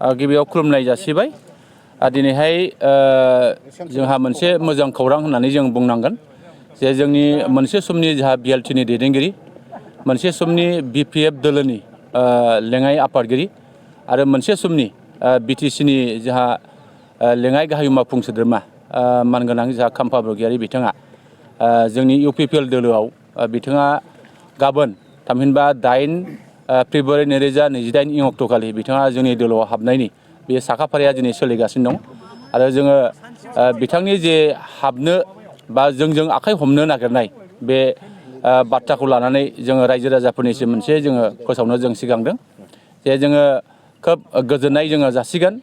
गिबियाव खुलुमनाय जासिबाय। दिनैहाय जोंहा मोनसे मोजां खौरां होननानै जों बुंनांगोन जे जोंनि मोनसे समनि जोंहा बिएलटिनि दैदेनगिरि, मोनसे समनि बिपिएफ दोलोनि लेङाइ आफादगिरि आरो मोनसे समनि बिटिसिनि जोंहा लेङाइ गाहाय मावफुं सोद्रोमा मानगोनां जोंहा खाम्फा बरगयारि बिथाङा जोंनि UPPL दोलोआव बिथाङा गाबोन थामहिनबा 8 फेब्रुवारि 2028 इं अक्ट'खालि बिथाङा जोंनि दोलोआव हाबनायनि बे साखाफाराया दिनै सोलिगासिनो दं आरो जोङो बिथांनि जे हाबनो बा जोंजों आखाइ हमनो नागिरनाय बे बाथ्राखौ लानानै जोङो रायजो राजाफोरनिसिम मोनसे जोङो फोसावनो जों सिगांदों जे जोङो खोब गोजोननाय जोङो जासिगोन।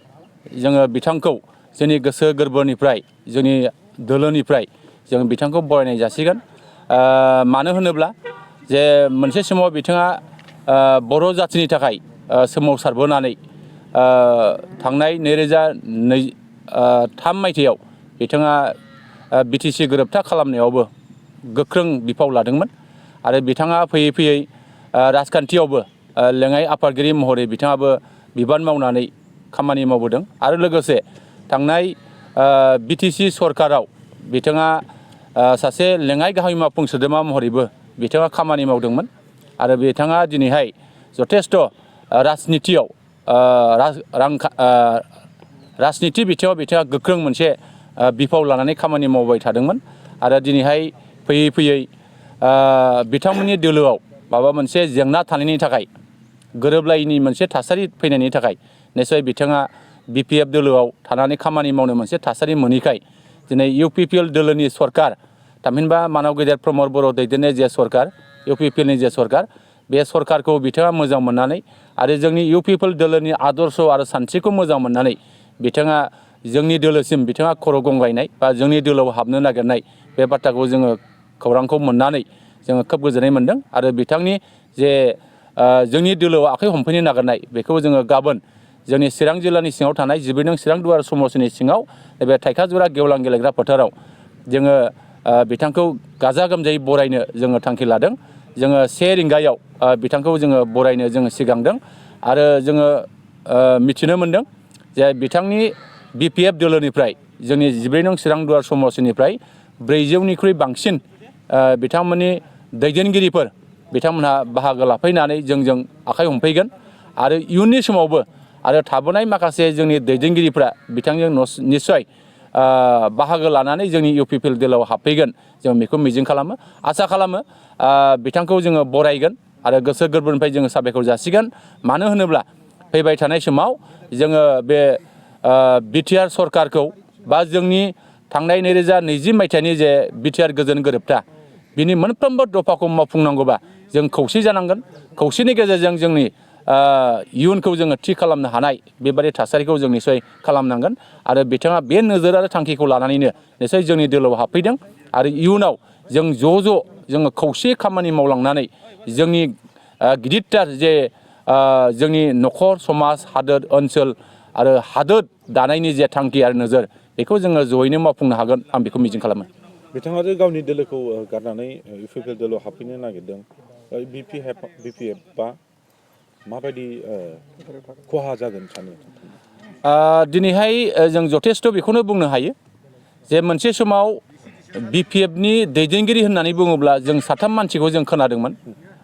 जोङो बिथांखौ जोंनि गोसो गोरबोनिफ्राय जोंनि दोलोनिफ्राय जों बिथांखौ बरायनाय जासिगोन। मानो होनोब्ला जे मोनसे समाव बिथाङा बर' जाथिनि थाखाय सोमावसारबोनानै थांनाय 2003 मायथाइयाव बिथाङा बिटिसि गोरोबथा खालामनायावबो गोख्रों बिफाव लादोंमोन आरो बिथाङा फैयै फैयै राजखान्थियावबो लेङाइ आफादगिरि महरै बिथाङाबो बिबान मावनानै खामानि मावबोदों आरो लोगोसे थांनाय बिटिसि सरकाराव बिथाङा सासे लेङाइ गाहाय मावफुं सोद्रोमा महरैबो बिथाङा खामानि मावदोंमोन आरो बिथाङा दिनैहाय जथेस्थ' राजनितियाव राजनिति बिथिङाव बिथाङा गोख्रों मोनसे बिफाव लानानै खामानि मावबाय थादोंमोन आरो दिनैहाय फैयै फैयै बिथांमोननि दोलोआव माबा मोनसे जेंना थानायनि थाखाय गोरोबलायैनि मोनसे थासारि फैनायनि थाखाय निस्सय बिथाङा बिपिएफ दोलोआव थानानै खामानि मावनो मोनसे थासारि मोनैखाय दिनै UPPL दोलोनि सरकार थामहिनबा मानव गेदेर प्रमद बर' दैदेननाय जे सरकार UPPLनि जे सरकार बे सरकारखौ बिथाङा मोजां मोननानै आरो जोंनि UPPL दोलोनि आदर्श आरो सानस्रिखौ मोजां मोननानै बिथाङा जोंनि दोलोसिम बिथाङा खर' गंग्लायनाय बा जोंनि दोलोआव हाबनो नागिरनाय बे बाथ्राखौ जोङो खौरांखौ मोननानै जोङो खोब गोजोननाय मोनदों आरो बिथांनि जे जोंनि दोलोआव आखाइ हमफैनो नागिरनाय बेखौ जोङो गाबोन जोंनि चिरां जिल्लानि सिङाव थानाय 12 नं चिरां दुवार समष्टिनि सिङाव नैबे थाइखाजुरा गेवलां गेलेग्रा फोथाराव जोङो बिथांखौ गाजा गोमजायै बरायनो जोङो थांखि लादों। जोङो 1 रिंगायाव बिथांखौ जोङो बरायनो जोङो सिगांदों आरो जोङो मिथिनो मोनदों जे बिथांनि बिपिएफ दोलोनिफ्राय जोंनि 12 नं चिरां दुवार समष्टिनिफ्राय 400निख्रुइ बांसिन बिथांमोननि दैदेनगिरिफोर बिथांमोनहा बाहागो लाफैनानै जोंजों आखाइ हमफैगोन आरो इयुननि समावबो आरो थाबोनाय माखासे जोंनि दैदेनगिरिफ्रा बिथांजों निस्सय बाहागो लानानै जोंनि UPPL दोलोआव हाबफैगोन जों बेखौ मिजिं खालामो आसा खालामो बिथांखौ जोङो बरायगोन आरो गोसो गोरबोनिफ्राय जोङो साबायखर जासिगोन। मानो होनोब्ला फैबाय थानाय समाव जोङो बे बिटिआर सरकारखौ बा जोंनि थांनाय 2020 मायथाइनि जे बिटिआर गोजोन गोरोबथा बिनि मोनफ्रोमबो दफाखौ मावफुंनांगौबा जों खौसे जानांगोन। खौसेनि गेजेरजों जोंनि इयुनखौ जोङो थि खालामनो हानाय बेबादि थासारिखौ जों निस्सय खालामनांगोन आरो बिथाङा बे नोजोर आरो थांखिखौ लानानैनो निस्सय जोंनि दोलोआव हाबफैदों आरो इयुनाव जों ज' जोङो खौसे खामानि मावलांनानै जोंनि गिदिरथार जे जोंनि न'खर समाज हादोर ओनसोल आरो हादोर दानायनि जे थांखि आरो नोजोर बेखौ जोङो जयैनो मावफुंनो हागोन आं बेखौ मिजिं खालामो। बिथाङा जे गावनि दोलोखौ गारनानै UPPL दोलोआव हाबफैनो नागिरदों बिपिएफआ माबायदि खहा जागोन सानो? दिनैहाय जों जथेस्थ' बेखौनो बुंनो हायो जे मोनसे समाव बिपिएफनि दैदेनगिरि होननानै बुङोब्ला जों 3 मानसिखौ जों खोनादोंमोन।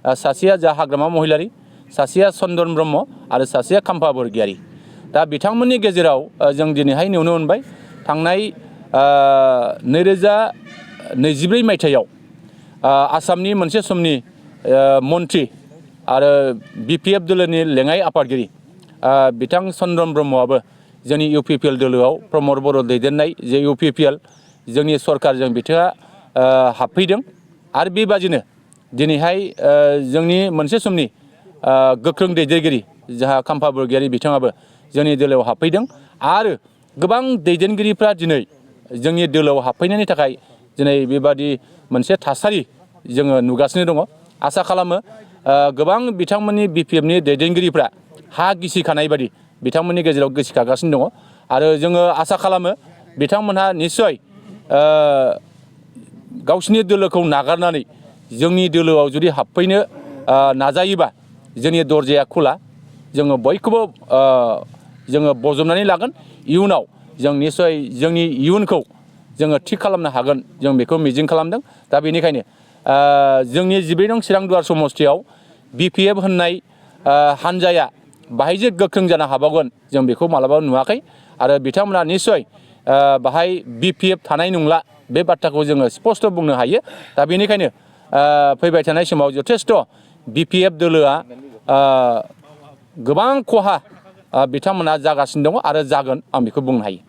सासेया जा हाग्रामा महिलारि, सासेया चन्दन ब्रह्म आरो सासेया खाम्फा बरगयारि। दा बिथांमोननि गेजेराव जों दिनैहाय नुनो मोनबाय थांनाय 2024 मायथाइयाव आसामनि मोनसे समनि मन्त्रि आरो बिपिएफ दोलोनि लेङाइ आफादगिरि बिथां चन्दन ब्रह्मआबो जोंनि UPPL दोलोआव प्रमद बर' दैदेननाय जे UPPL जोंनि सरकारजों बिथाङा हाबफैदों आरो बेबादिनो दिनैहाय जोंनि मोनसे समनि गोख्रों दैदेनगिरि जाहा खाम्फा बरगयारि बिथाङाबो जोंनि दोलोआव हाबफैदों आरो गोबां दैदेनगिरिफ्रा दिनै जोंनि दोलोआव हाबफैनायनि थाखाय दिनै बेबादि मोनसे थासारि जोङो नुगासिनो दङ। आसा खालामो गोबां बिथांमोननि बिपिएफनि दैदेनगिरिफ्रा हा गिसिखानाय बादि बिथांमोननि गेजेराव गिसिखागासिनो दङ आरो जोङो आसा खालामो बिथांमोनहा निस्सय गावसिनि दोलोखौ नागारनानै जोंनि दोलोआव जुदि हाबफैनो नाजायोबा जोंनि दरजाया खुला। जोङो बयखौबो जोङो बजबनानै लागोन इयुनाव जों निस्सय जोंनि इयुनखौ जोङो थिग खालामनो हागोन जों बेखौ मिजिं खालामदों दा बेनिखायनो जोंनि 12 नं चिरां दुवार समस्तियाव BPF होननाय हानजाया बाहाय जे गोख्रों जानो हाबावगोन जों बेखौ मालाबाबो नुवाखै आरो बिथांमोना निस्सय बाहाय BPF थानाय नंला बे बाथ्राखौ जोङो स्पष्ट बुंनो हायो दा बेनिखायनो फैबाय थानाय समाव जथेस्थ' BPF दोलोआ गोबां खहा बिथांमोना जागासिनो दङ आरो जागोन आं बेखौ बुंनो हायो।